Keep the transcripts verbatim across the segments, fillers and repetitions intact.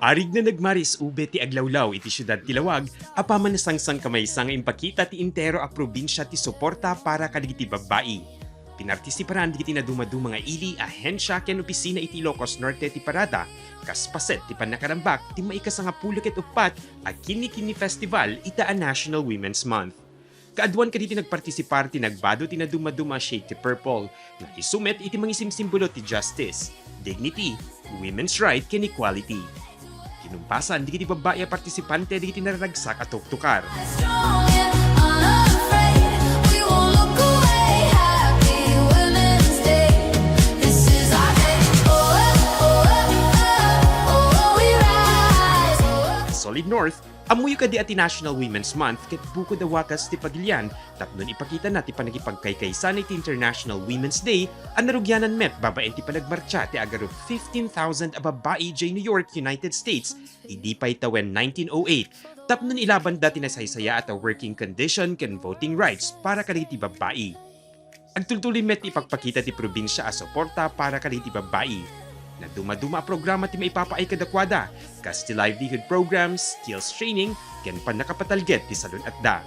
Arigna nagmaris-ube ti aglawlaw iti siudad ti Laoag, apaman nasangsang kamaysa nga impakita ti entero a probinsia ti suporta para kadagiti babbai. Pinartisiparan dagiti nadumaduma nga ili, ahensia ken opisina iti Ilocos Norte ti parada, kas paset ti pannakarambak ti maikasangapulo ket uppat a Kini-Kini Festival ita a National Women's Month. Kaaduan kadagiti nagpartisipar ti nagbado ti nadumaduma a shade ti purple nga isu met iti mangisimsimbolo ti justice, dignity, women's right ken equality. Kinumpasan dagiti babbai a partisipante dagiti nararagsak a tuktukar. Solid North, ammoyo kadi a ti National Women's Month ket bukod a wakas ti pagilian tapno ipakitana ti pannakipagkaykaysana iti International Women's Day a narugianan met babaen ti panagmartsa ti agarup fifteen thousand a babbai idiay New York, United States, idi pay tawen nineteen oh eight, tapno ilabanda ti nasaysayaat a working condition ken voting rights para kadagiti babbai. Agtultuloy met ti ipakpakita ti probinsia a suporta para kadagiti babbai. Nadumaduma a programa ti maipapaay kadakuada, kas ti livelihood programs, skills training, ken pannakapatalged ti salun-atda.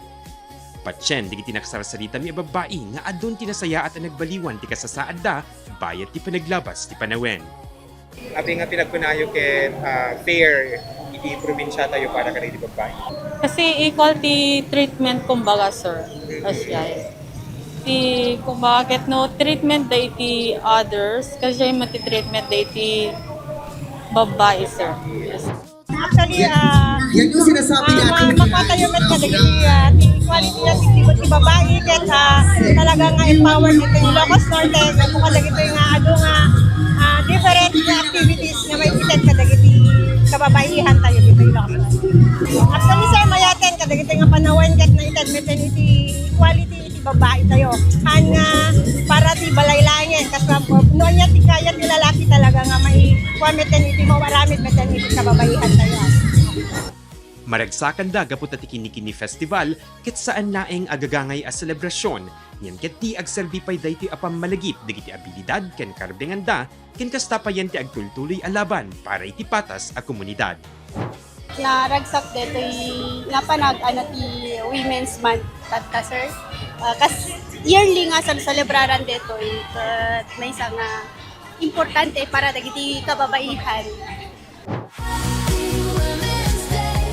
Patien dagiti nakasarsaritami a babbai nga adun ti nasayaat a nagbaliwan ti kasasaadda bayat ti panaglabas ti panawen. Apay nga pinagkunayo ket, ah, fair iti probinsiatayo para kadagiti babbai? Kasi equal ti treatment, kumbaga, sir. Kasdiay. Ti, kumbaga, ket no treatment da iti others, kasdiay met ti treatment da iti babbai, sir. Yes. Actually, ah, Yan yung sinasabi ah, natin. Ma-, makatayo met kadagiti, ah, ti quality nga ti, ti babbai ket, ah, talaga nga empowered ditoy Ilocos Norte, nga bukod dagitoy nga adu nga, ah, different nga activities nga maited kadagiti kababaihantayo ditoy Ilocos Norte. Actually, sir, mayaten kadagitoy nga panawen ket naited met iti equality iti babbaitayo. Haan nga para ti balay laengen, kas no ania ti kayat ti lalaki talaga nga maikuan met iti mauaramid met iti kababaihantayo. Maragsakanda gapu ta ti Kini-Kini Festival ket saan laeng a gagangay a selebrasyon, ngem ket ti agserbi pay daytoy a pammalagip dagiti abilidad ken karbenganda, ken kasta payen ti agtultuloy a laban para iti patas a komunidad. Naragsak daytoy nga panag-ano ti Women's Month tatta, sir. Ah, kas yearly nga sal-, selebraran daytoy, ket maysa nga importante para dagiti kababaihan. Happy Women's Day.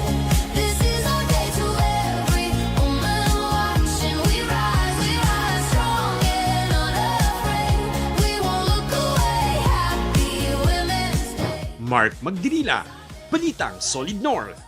This is our day to every woman watching. We rise, we rise strong and unafraid. We won't look away. Happy Women's Day. Mark Magdirila, Balitang Solid North.